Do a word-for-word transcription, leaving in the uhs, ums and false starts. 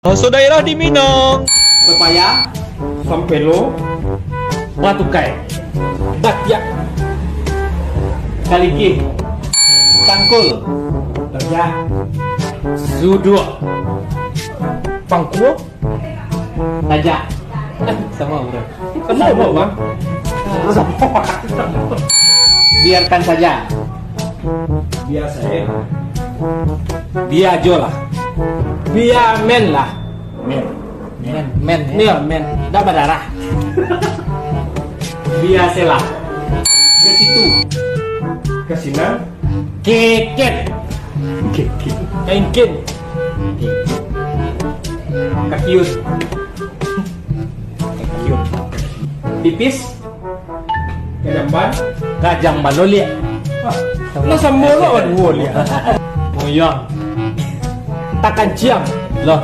Bahaso daerah di Minang. Pepaya. Sampelo. Batukai. Batiak. Kaliki. Tangkul. Tajak. Suduak. Pangkua. Tajak. Samo, bro. Samo, Bang. Biarkan saja. Biasa, ya. Bia jo lah. Bia men lah. Men. Men. Men, ya? Iya, men. Ndak badarah. Biasalah. Ke situ. Ke sinan. Keket. Keket. Kengken. Kakiut. Kakiut. Pipis. Kajamban. Kajang baloliak. Ah, lah samo lah, aduh, liak. Moyang. Takanciang. Loh.